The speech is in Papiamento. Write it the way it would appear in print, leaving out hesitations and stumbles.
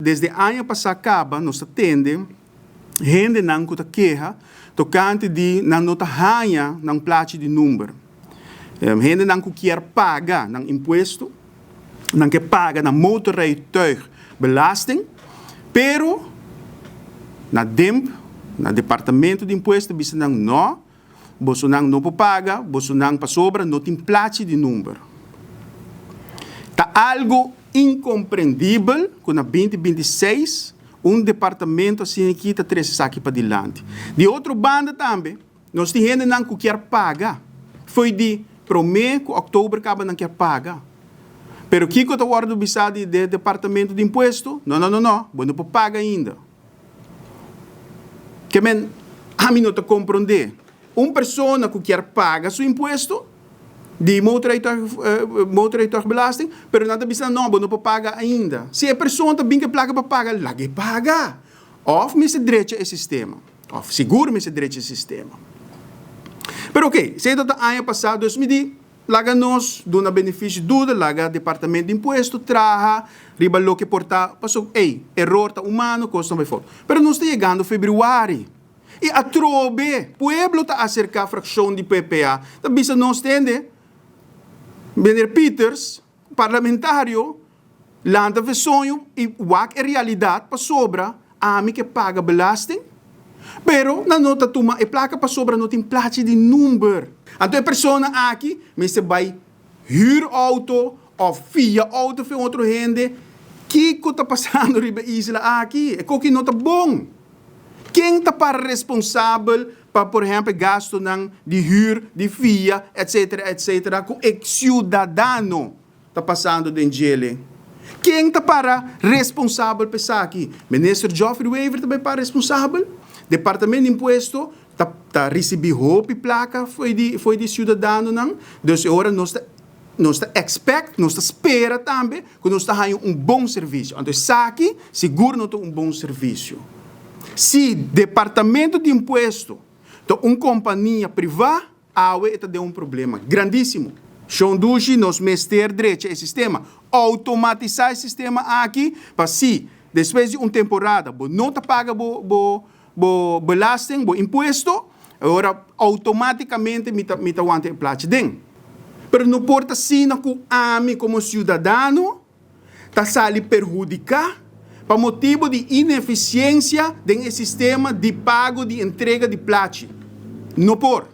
Desde aña pasá kaba nos ta tende hendenan ku ta keha tokante di nan no ta haña nan plachi di number. Hendenan ku kier paga nan impuesto, nan ke paga nan motorrijtuigbelasting, pero na DIMP, na Departamento di Impuesto bisa nan no, Bosonan no por paga, bosonan pasobra no tin plachi di number. Ta algo incomprendibel cu na 2026 un departamento asina aki ta trece esaki padilanti. Di otro banda tambe, nos tin hendenan cu kier paga. Fo'i di prome cu october caba nan kier paga. Pero kico ta wordo bisa di de departamento di impuesto? No, no, no, no, bo no por paga ainda. Ke men, ami no ta komprondé. Un persona ku kier paga su impuesto di motorrijtuigbelasting, pero nan ta bisa no, bo no por paga ainda. Si e persona ta bin ku e plaka pa paga, laga e paga. Òf mester drecha e sistema. Òf sigur mester drecha e sistema. Pero oke, esei ta aña pasá, dus mi di. Laga nos duna beneficio duda, laga Departamento di Impuesto traha riba loke por ta, paso ey, error ta humano, cos no bay fout. Pero nos ta yegando februari y atrobe pueblo ta acerca fraccion di PPA ta bisa nos tende, Meneer Pieters, parlamentario, Lanta fe soño y wak e realidad pasobra ami ke paga belasting, pero nan no ta tuma e placa pasobra no tin plachi di number. Anto e persona aki mester bay huur auto of fia auto fe otro hende. Kico ta pasando riba e isla aki? E koki no ta bon. Ken ta para responsabel pa por ehempel gastonan di huur, di fia, etcetera, etcetera cu e ciudadano ta pasando den djele? Ken ta para responsabel pa esaki? Minister Geoffrey Wever ta bay para responsabel? Departamento di Impuesto ta ta ricibi hopi placa fo'i di fo'i di ciudadanonan, dus e ora nos ta nos ta expect, nos ta spera tambe cu nos ta haña un bon servicio. Anto esaki sigur no ta un bon servicio. Si Departamento di Impuesto ta un compania priva, Awe e ta den un problema grandísimo. Shon Dushi, nos mester drecha e sistema. Outomatisá e sistema aki pa si despues di un temporada bo no ta paga bo bo bo belasting, bo impuesto, e ora outomátikamente mi ta mi ta wanta e plachi den. Pero no por ta asina ku ami komo siudadano ta sali perhudiká pa motibu di inefisiensia den e sistema di pago di entrega di plachi. No por.